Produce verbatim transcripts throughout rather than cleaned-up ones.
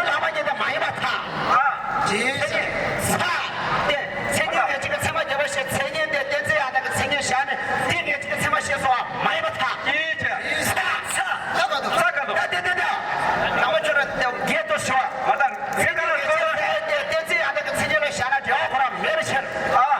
ཁྱོད་ལྷག་མ་གཉིས་དེ་མ་ཡིན་པར་ཐལ། ཨ། ཅི། མཚན་ཉིད་ས་དེ་མཚན་ཉིད་ངེས་ཅན་གྱི་ཚད་མ་བརྒྱབ་པ་ཞེས་མཚན་ཉིད་དེ་གཏན་ཚིགས་ཡང་དག་གི་མཚན་ཉིད་བཞག་ནས་དེ་ངེས་ཅན་གྱི་ཚད་མ་ཞེས་སོགས་མ་ཡིན་པར་ཐལ། ཅི་བྱས། ས། ས། ས་ག་དུ། ས་ག་དུ། ད་དེ་དེ་དེ། ནང་པ་ཆོས་ར་དེ་རྒྱས་ཏོ་ཞུ་བ། ང་དང་དེ་ག་ལ་ཚོད་ལ། དེ་གཏན་ཚིགས་ཡང་དག་གི་མཚན་ཉིད་ལ་བཞག་ན་འབྲེལ་བ་ཁོ་རང་མེད་པའི་ཕྱིར། ཨ།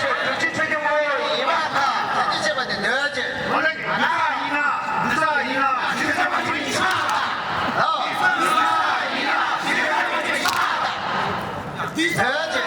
ཆེ། ཐུགས་རྗེ་ཆེ་གི་ངོ་བོ་ཡིན་པར་ཐལ། ཐུགས་རྗེ་ཆེ་བ་དེ་འདོད་ཆེ། འོ་ན་ང་ཡིན་ན་འདི་ཚོ་ཡིན་ན་ཞིག་ཚོ་མ་ཐུབ་ཡིན་ཤག་ལ། འདོད་ཆེ།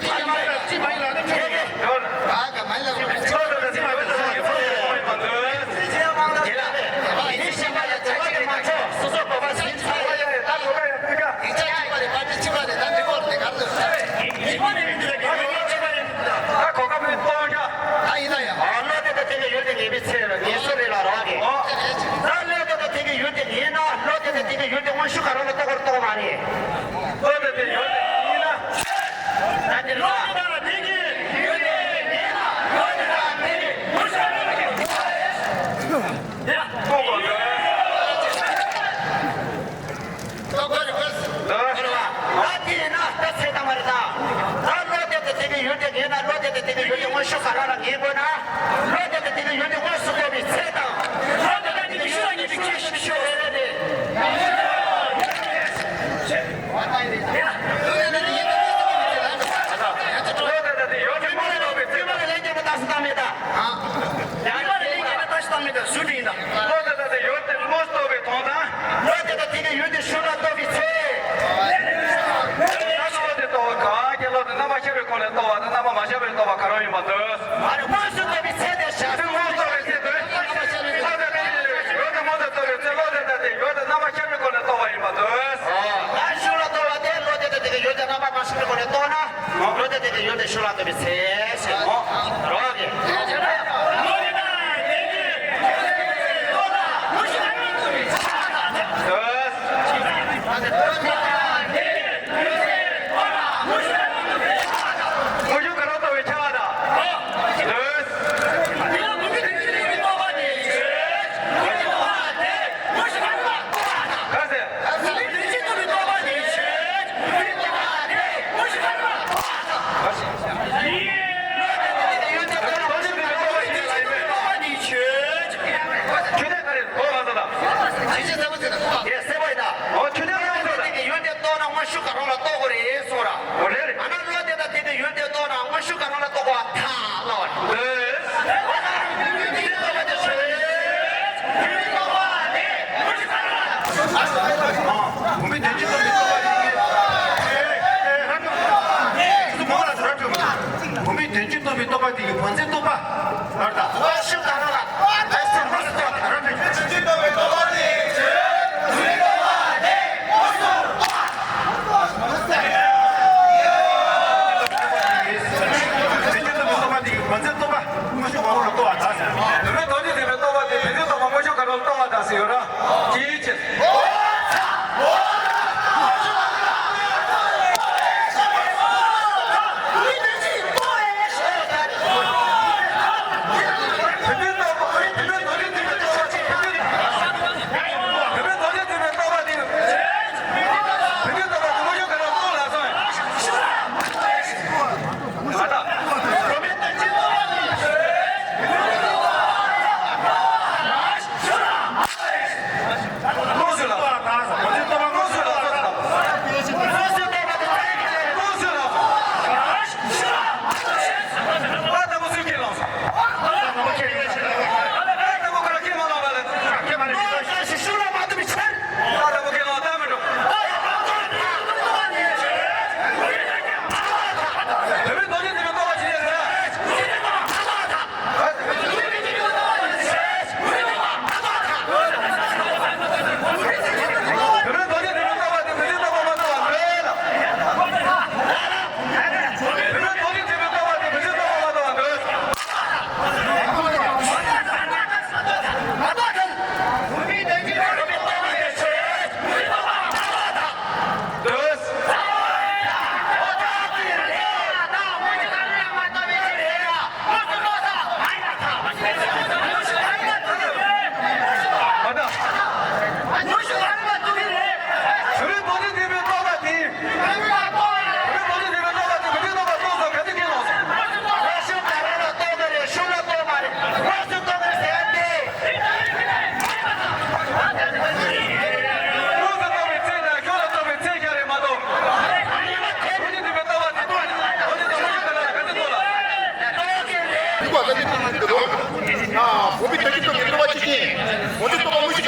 ཚེ་ལ་ངེས་སོ་རེད་ལ་རོགས་གི། ད་བློ་དེ་དང་དེ་གི་ཡུལ་དེ་ངེས་ན་བློ་དེ་དང་དེ་གི་ཡུལ་དེ་དངོས་ཤུགས་ག་རང་ལ་གཏོགས་པར་གཏོགས་མ་རེད། བློ་དེ་དེ་ཡུལ་དེ་ངེས་ན། ད་དེ་ལ་བློ་དེ་དང་དེ་གི་ཡུལ་དེ་ངེས་ན་བློ་དེ་དང་དེ་གི་དངོས་ཤུགས་ག་རང་ལ་གཏོགས་པར་གཏོགས་མ་རེད། ད་དེ་ཡིན་ན་ད་ཚེ་དང་མ་རེད་ད། ད་བློ་དེ་དང་དེ་གི་ཡུལ་དེ་ངེས་ན་བློ་དེ་དང་དེ་གི་ཡུལ་དེ་དངོས་ཤུགས་ག་རང་ལ་ངེས་དགོས་ན། བློ་དེ་དང་དེ་གི་ཡུལ་དེ་དངོས་སུ་རྟོགས་པའི་ཚེ་དང་། བློ་དེ་དང་དེ་གི་ཤུགས་ལ་ངེས་པའི་ཁྱད་ཆོས་ཤོད་རེད་དེ། བློ་དེ་དང་དེ་ཡུལ་དེ་དངོས་སུ་རྟོགས་པའི་ཚེ། བློ་དེ་དང་དེ་ཡུལ་དེ་དངོས་སུ་རྟོགས་པའི་དོན་དང་། བློ་དེ་དང་དེ་གི་ཡུལ་དེ་དངོས་སུ་རྟོགས་པའི་དོན་དང་། བློ་དེ་དང་དེ་གི་ཡུལ་དེ་ཤུགས་ལ་རྟོགས་པའི་ཚེ། ད་བློ་དེ་རྟོགས་པ་གང་གི་བློ་དེ་རྣམ་པར་ཤེས་པའི་སྒོ་ནས་རྟོགས་པ་དང་རྣམ་པར་མ་ཤེས་པའི་རྟོགས་པ་ག་རང་ཡིན་པ་འདོད། ཨ་ནི་དངོས་སུ་རྟོགས་པའི་ཚེ་དེ་བཞག་དེ་དངོས་སུ་རྟོགས་པའི་ཚེ་འདོད། བློ་དེ་དང་དེ་གི་ཡུལ་དེ་དངོས་སུ་རྟོགས་པའི་ཚེ་བློ་དེ་དང་དེ་ཡུལ་དེ་རྣམ་པར་ཤེས་པའི་སྒོ་ནས་རྟོགས་པ་ཡིན་པ་འདོད། ད་ཤུགས་ལ་རྟོགས་པ་དེ་བློ་དེ་དང་དེ་གི་ཡུལ་དེ་རྣམ་པར་མ་ཤེས་པའི་སྒོ་ནས་རྟོགས་ན། བློ་དེ་དང་དེ་གི་ཡུལ་དེ་ཤུགས་ལ་རྟོགས་པའི་ཚེ་ཟེར་ནོ། རོགས་གི། དངོས་ཤུགས་ག་རང་རྟོགས་པའི་ཆ་དང་། ག་ཟེར། ཆོས་དེ་ག་རེ་གོ་ག་ས་དང་། དེ་གསལ་པོ་ཡིན་ན། ཨོ་ཆོས་དེ་ག་རེ་གསལ་པོ་དང་། དེ་གི་ཡུལ་དེ་རྟོགས་ན་དངོས་ཤུགས་ག་རང་ལ་རྟོགས་དགོས་རེད་གསུངས་ར། ཨོ་རེད་རེད། ཨ་ན་བློ་དེ་དང་དེ་གི་ཡུལ་དེ་རྟོགས་ན་དངོས་ཤུགས་ག་རང་ལ་རྟོགས་པ་ཐལ་བ་རེད། བུམ་པའི་དོན་སྤྱི་རྟོགས་པའི་རྟོག་པ་དེ་ཡིན། ཨེ་ཨེ་ཧ་ན། ཁྱེད་ཚོ་མོ་ལ་ཟེར་བ་བྱོས། བུམ་པའི་དོན་སྤྱི་རྟོགས་པའི་རྟོག་པ་དེ་ཡི་བོན་ཚན་རྟོག་པ། ཨར་ད། ཨ་ཤུ་ད་ར་ལ། ཨ་ཤུ་ད་ར་ལ། དོན་སྤྱི་རྟོགས་པའི་རྟོག་པ་དེ་ཡི་ཆོས། དོན་སྤྱི་རྟོགས་པའི་རྟོག་པ་དེ་ཡི་བོན་ཚན་རྟོག་པ། དངོས་ཤུགས་ག་རང་ལ་རྟོགས་པ་དང་ཟེར། བུམ་པའི་དོན་སྤྱི་རྟོགས་པའི་རྟོག་པ་དེ་བོན་ཚན་རྟོག་པ་དངོས་ཤུགས་ག་རང་ལ་རྟོགས་པ་དང་ཟེར་ཡོད་ར། དེའི་ཕྱིར།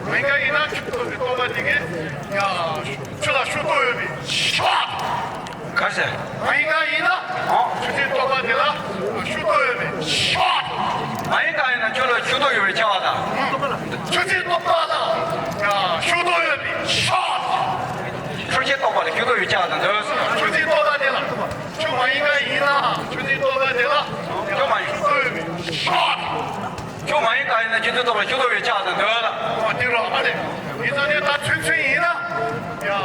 མ་ཡིན་ཀ་ཡིན་ན་ཆོས་རྟོགས་པའི་རྟོག་པ་དེ་གིས་ཡ་ཆོས་ལ་ཤུགས་རྟོགས་ཡོད་པའི་ཕྱིར། ག་རེ་ཟེར། མ་ཡིན་ཀ་ཡིན་ན་ཨོ་ཆོས་ཅན་རྟོག་པ་དེ་ལ་ཤུགས་རྟོགས་ཡོད་པའི་ཕྱིར། མ་ཡིན་ཀ་ཡིན་ན་ཆོས་ལ་ཤུགས་རྟོགས་ཡོད་པའི་ཕྱིར་བ་དང་། ཆོས་ཅན་རྟོག་པ་ལ་ཡ་ཤུགས་རྟོགས་ཡོད་པའི་ཕྱིར། ཆོས་ཅན་རྟོག་པ་ལ་ཤུགས་རྟོགས་ཡོད་ཕྱིར་བ་དང་འདོད། ཆོས་ཅན་རྟོག་པ་དེ་ལ་ཆོས་མ་ཡིན་ཀ་ཡིན་ན་ཆོས་ཅན་རྟོག་པ་དེ་ལ་ཡ་ཤུགས་རྟོགས་ཡོད་པའི་ཕྱིར། ཆོས་མ་ཡིན་ཀ་ཡིན་ན་ཆོས་ཅན་རྟོག་པ་ལ་ཤུགས་རྟོགས་ཡོད་ཕྱིར་བ་དང་འདོད་ལ། ཨོ་དེ་རོ་ཨ་རེ། ཡིན་ཙང་ནི་ད་ཚུན་ཚོད་ཡིན་ན་ཡ།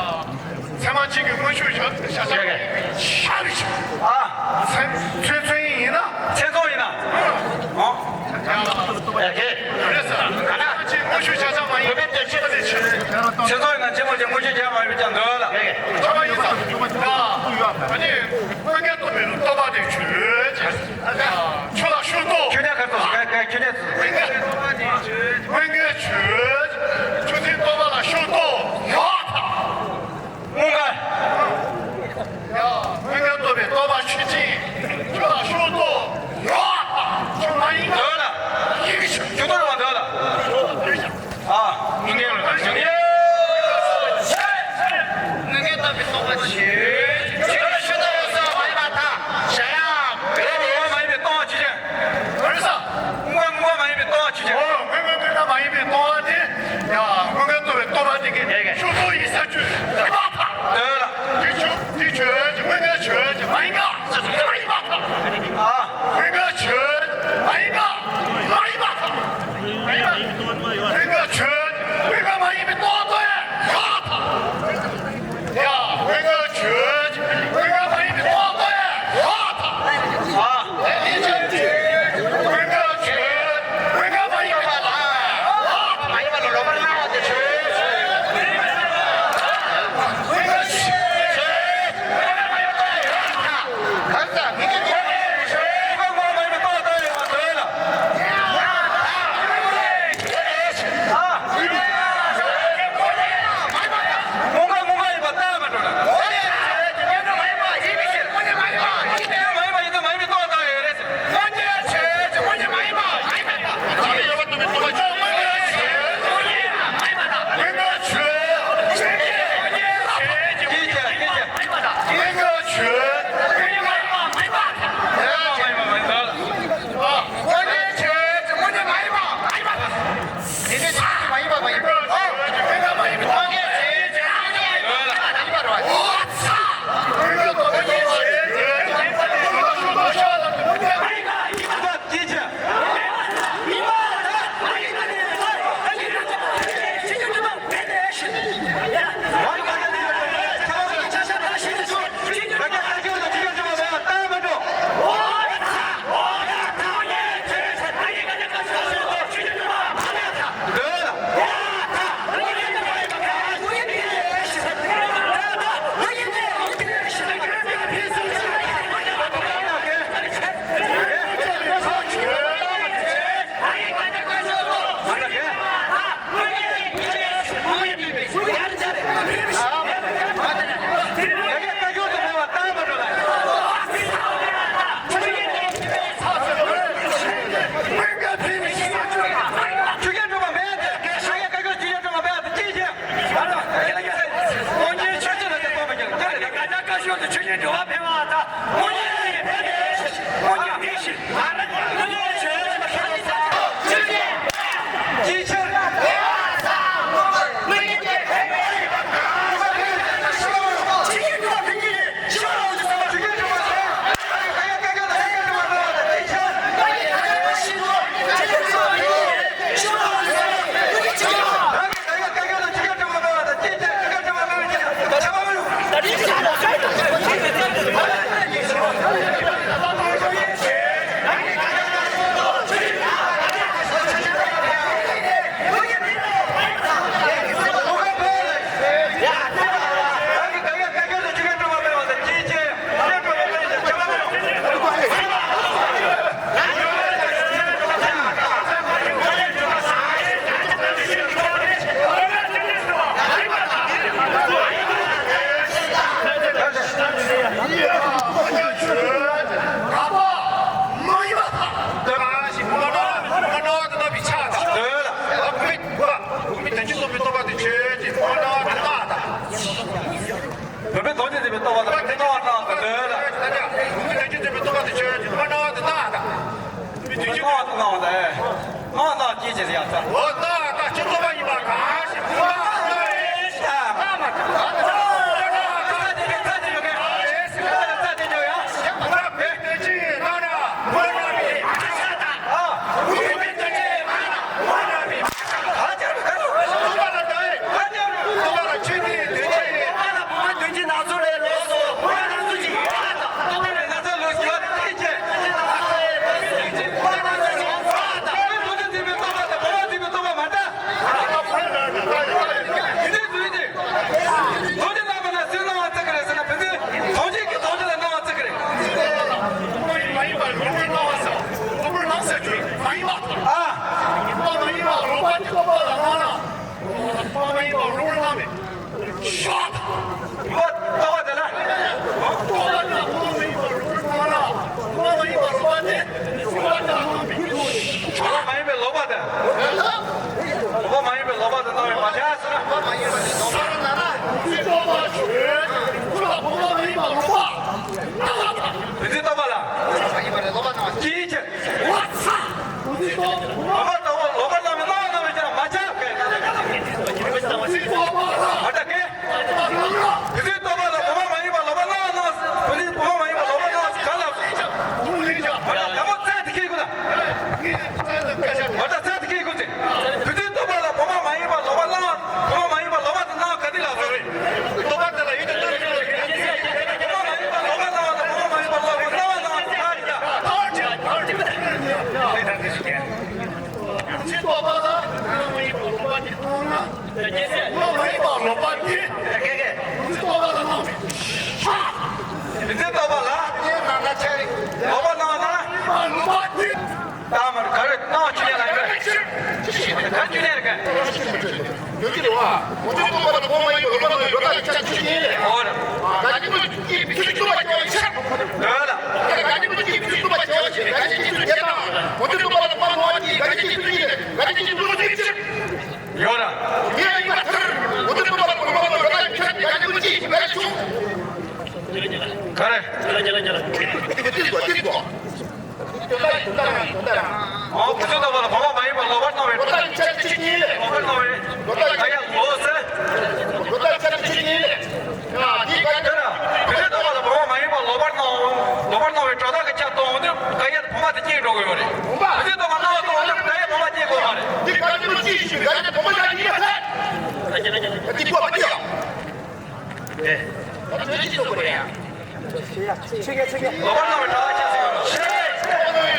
ཚད་མ་གཅིག་གི་དངོས་ཤུགས་བཞག་བཞག་བཞག་ཡ་གི་ཤ་རི་ཤ། ཨ། ཚེ་ཚེ་ཚོད་ཡིན་ན། ཚེ་ཚོད་ཡིན་ན། ཨོ། ཡ་གི། རེད་ས། ག་ན་གཅིག་དངོས་ཤུགས་བཞག་བཞག་མ་ཡིན། བོད་པའི་དེ་ཆེ་བ་དེ་ཆེ། ཚེ་ཚོད་ཡིན་ན་ཆེ་མོ་ཆེ་དངོས་ཤུགས་བཞག་མ་ཡོད་པའི་ཀྱང་འདོད་ལ། ཡ་གི། ཆ་མ་ཡིན་ས། ཡ། ཨ་ནི། སྔོན་འགལ་རྟོག་པའི་རྟོག་པ་དེ་ཆོས་ཅན། ཆོས་ལ་ཤུགས་རྟོགས། ཁྱོད་ཀྱང་ག་ཚོད་ཟེར་ག་ཁྱོད་ཀྱང་། སྔོན་འགལ་ཆོས། ཆོས་ཅན་རྟོག་པ་ལ་ཤུགས་རྟོགས་ཡོད་དམ། སྔོན་འགལ། ཡ། སྔོན་འགལ་རྟོག་པའི་རྟོག་པ་ཆོས་ཅན། ཆོས་ལ་ཤུགས་རྟོགས་ཡོད་དམ། ཆོས་མ་ཡིན་ན། འདོད་ལ། ཡིན་ཤུགས་རྟོགས་རེད་བ་འདོད་ལ། ཨ། སྔོན་འགལ་རེད་བ་སྔོན་འགལ། སྔོན་འགལ་རྟོག་པའི་རྟོག་པ་ཆོས། ཆོས་ལ་ཤུགས་རྟོགས་ཡོད་ས་མ་ཡིན་པར་ཐལ། བྱ་ཡང་། དངོས་པོ་མ་ཡིན་པའི་རྟོག་པ་ཆོས་ཅན། རེད་ས། དངོས་པོ་མ་ཡིན། ཟེར་བའི་ལྟོ་བ་དང་བུ་ཚ་ལྟོ་བ་གནང་བ་དང་འདོད་ལ། བུ་ཚ་ལྟོ་བ་དང་ཆོས་ཀྱི་ལྟོ་བ་གནང་བ་དང་ལྟོ་བ་གནང་བ་དང་། མི་དུས་ཀྱི་ལྟོ་བ་དང་གནང་བ་དང་། ལྟོ་བ་གནང་བ་སྐྱེས་ཀྱི་ཡང་ཚ། འོ་ལྟོ་བ་དང་སྤྱི་ཚོགས་པ་ཡིན་པ་གང་ཞིག་བུ་ལ་ལྟོ་བའི་ཤ་མ་མ་ཚ་ཚ་དེ་ཡོད་ཚ་དེ་ཡོད་ག་ཚ་དེ་ཡོད་ཡ། བུ་ལ་བེད་སྟོན་ཅི་གནང་ན་བུ་ལ་བེད་ཤ་དང་བུ་བེད་སྟོན་ཅི་གནང་ན་བུ་ལ་བེད། ཨ། ཕ་མ་ཡིན་པ་རོགས་པ་གནང་མེད། ཤོག་ཕ་མ་ལྟ་བ་དེ་ལ། ཕ་མ་ཡིན་པ་རོགས་པ་དེ། ཕ་མ་ཡིན་པའི་ལོག་པ་དེ། ཕ་མ་ཡིན་པའི་ལོག་པ་དེ་གནང་བའི་མ་ཆགས་སོ་ན། ཕ་མ་ཡིན་པའི་ལོག་པ་དེ་གནང་བའི་མ་ཆགས་སོ་ན། བུ་ཚ་ལྟོ་བ་ལ། ཅི་བྱེད། བུ་ཚ། བུ་ཚ་ལྟོ་བ་ལོག་པ་གནང་བའི་གནང་བ་གནང་བའི་ཆ་མ་ཆགས་གས། བུ་ཚ་ལྟོ་བ་ལ། མ་ཆགས་གས། དེ་ཚོའི་ལྟོ་བ་ལ་བུ་མ་མ་ཡིན་པ་ལོག་པ་གནང་བ་གནང་། བུ་ཚ་བུ་མ་མ་ཡིན་པ་ལོག་པ་གནང་བ་ག་ལ། མ་ད་མོ་ཚད་དེ་ཁེལ་དགོས་ད། མ་ད་ཚད་དེ་ཁེལ་དགོས་ཚེ། དེ་ཚོའི་ལྟོ་བ་ལ་བུ་མ་མ་ཡིན་པ་ལོག་པ་གནང་བ། བུ་མ་མ་ཡིན་པ་ལོག་པ་དེ་གནང་བ་ག་དེ་ལ་བཟོ་རེད། ལྟོ་བ་དེ་ལ་ཡོད་དེ་ལྟོ་རེད། བུ་མ་མ་ཡིན་པ་ལོག་པ་གནང་བ་དང་བུ་མ་མ་ཡིན་པ་ལོག་པ་གནང་བ་གནང་བ་ག་རེད་ད། ཚེ་ལྟོ་བ་ལ། བུ་མ་མ་ཡིན་པ་ལོག་པ་དེ། བུ་ཚ་ལྟོ་བ་ལ་གནང་བའི་ཤ། བུ་ཚ་ལྟོ་བ་ལ། ལོག་པ་གནང་བ་ན། ལོག་པ་དེ། ད་མར་ག་རེ་གནང་བ་ཅི་ལས་ལ་ཡོད། ག་རེ་ཅི་ལས་རེད་ག་ཡོད་ཀྱི་རེད་བ། བུ་ཚ་ལྟོ་བ་ལ་བུ་མ་ཡིན་པ་ལོག་པ་གནང་བའི་ལོག་པ་ལ་ཆ་ཆུ་ཡིན་ལས། ཨོ་རེད། ག་ཅི་མོ་ཅིག་བུ་ཚ་ལྟོ་བ་ཆ་བའི་ཤ། འདོད་ལ། ག་ཅི་མོ་ཅིག་བུ་ཚ་ལྟོ་བ་ཆ་བ་ཞིག་ག་ཅི་ཅིག་ཏུ་སྐྱེ་དང་། བུ་ཚ་ལྟོ་བ་ལ་བུ་མ་ནོར་བ་ཅིག་ག་ཅི་ཅིག་ཏུ་ཡིན་ལས་ག་ཅི་ཅིག་ཏུ་ལོ་ཅིག་ཅིག་ཡོད་ར། ངས་ཡིན་པ་ཐར། འོ་དེ་ཐུབ་པ་ལ་གོམ་པ་མ་ལོ་ད་ཁྱེད་ཀྱི་ག་ཅི་མོ་ཅིག་ག་ཅི་བྱུང་། ག་རེ། དེ་དེ་དེ་དེ་དེ། ཨོ་བུ་ཚ་ལྟོ་བ་ལ་བུ་མ་མ་ཡིན་པ་ལོག་པར་གནང་བའི། ལོག་པར་གནང་བའི། ལོག་པར་གནང་བའི། ད་ཡང་ལོག་ཟེར། ཡ། དེ་ག་དེ་ར། བུ་ཚ་ལྟོ་བ་ལ་བུ་མ་མ་ཡིན་པ་ལོག་པར་གནང་། ལོག་པར་གནང་བའི་གྲོ་ཐག་གི་ཆ་གཏོང་འོང་དུས་ག་ཡར་བུ་མ་དེ་སྐྱེས་འགྲོ་གི་ཡོད་རེད། བུ་ཚ་ལྟོ་བ་གནང་བ་གཏོང་འོང་དུས་ག་ཡར་བུ་མ་སྐྱེས་དགོས་མ་རེད། དེ་ག་དེ་མོ་ཅིག་ཞིག་ག་ཡར་བུ་མ་ཡར་ཡིན་པ་ཚད། དེ་གོ་བ་དེ་ཡང་། ཨེ། ད་དེ་ཅི་ལོ་གོ་རེད་ཡ། ལོག་པར་གནང་བའི་གྲོ་ཐག་ཆད་ཟིན་ཡོད་ལ།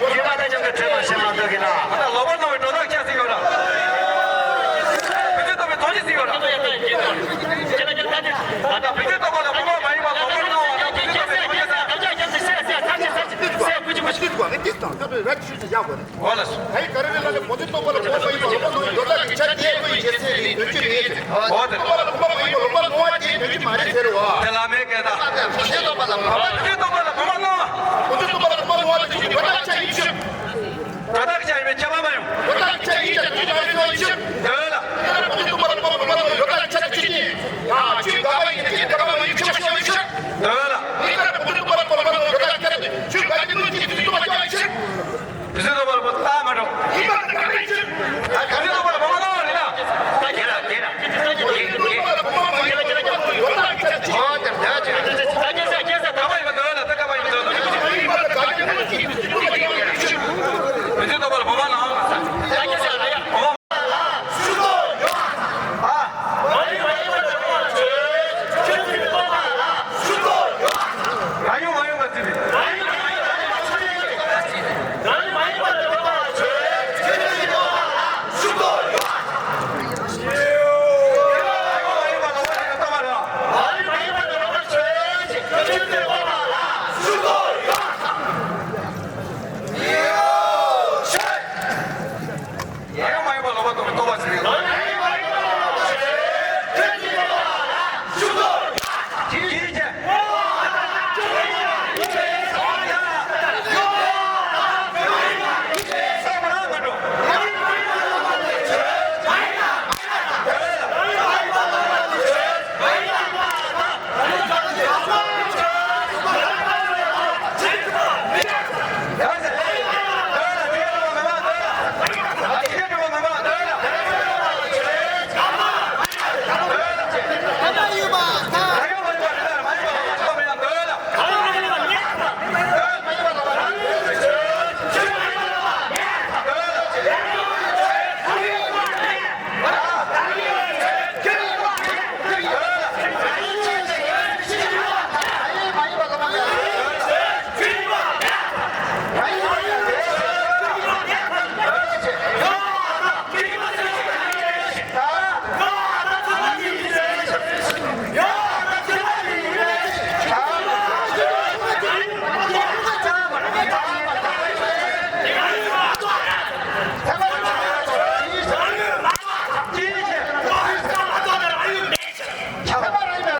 ཁྱེད་མ་ད་ཅང་གི་ཁྲེལ་མ་བྱེད་མ་འདོད་ཀྱི་ན། ད་ལོག་པར་གནང་བའི་གྲོ་ཐག་ཆད་ཟིན་ཡོད་ལ། བུ་ཚ་ལྟོ་བའི་དོན་ཅི་ཟིན་ཡོད་ལ། ད་ལྟ་བུ་ཚ་ལྟོ་བ་ལ་བུ་མ་མ་ཡིན་པ་ལོག་པར་གནང་བ་ན་བུ་ཚ་ལྟོ་བའི་དོན་ཅི་ཟིན། འོ་ལགས་སོ། ད་ཡིན་ག་རེ་རེད་ལ་ནི་བུ་ཚ་ལྟོ་བ་ལ་བུ་མ་མ་ཡིན་པ་ལོག་པར་གནང་བའི་ལོ་ལྟར་གྱི་ཆ་དེ་ཁོ་ཡི་རྒྱལ་སྲས་རེད་འདོད་ཀྱི་མེད་ཟེར། འོ་དེ། ལྟོ་བ་ལ་བུ་མ་མ་ཡིན་པ་ལོག་པར་གནང་བ་དེ་འདོད་ཀྱི་མ་རེད་ཟེར་བ། དེ་བླ་མའི་སྐད་དང་། བུ་ཚ་ལྟོ་བ་ལ་བུ་མ་གནང་། བུ་ཚ་ལྟོ་བ་ལ་བུ་མ་གནང་བ་དེ་ལོ་ལྟར་གྱི་ཆ་ཡིན་ཕྱིར། ལོ་ལྟར་གྱི་ཆ་ཡིན་པའི་ཁྱབ་པ་མ་ཡོང་། ལོ་ལྟར་གྱི་ཆ་ཡིན་ཀྱང་འདོད་ཀྱི་མ་རེད་ཟེར་བ་ཡིན་ཕྱིར། འདོད་ལ། ཡིན་ན་བུ་ཚ་ལྟོ་བ་ལ་བུ་མ་གནང་བའི་ལོ་ལྟར་གྱི་ཆ་དེ་ཆོས་ཉིད། ཡང་ཆོས་དགག་པ་ཡིན་ཏེ་དགག་པ་ཡིན་ཕྱིར་ཟེར་བ་ཡིན་ཕྱིར། འདོད་ལ། ཡིན་ན་བུ་ཚ་ལྟོ་བ་ལ་བུ་མ་གནང་བའི་ལོ་ལྟར་གྱི་ཆ་དེ་ཆོས་དགག་པའི་དོན་གྱི་བུ་ཚ་ལྟོ་བ་ཡིན་ཕྱིར། བུ་ཚ་ལྟོ་བ།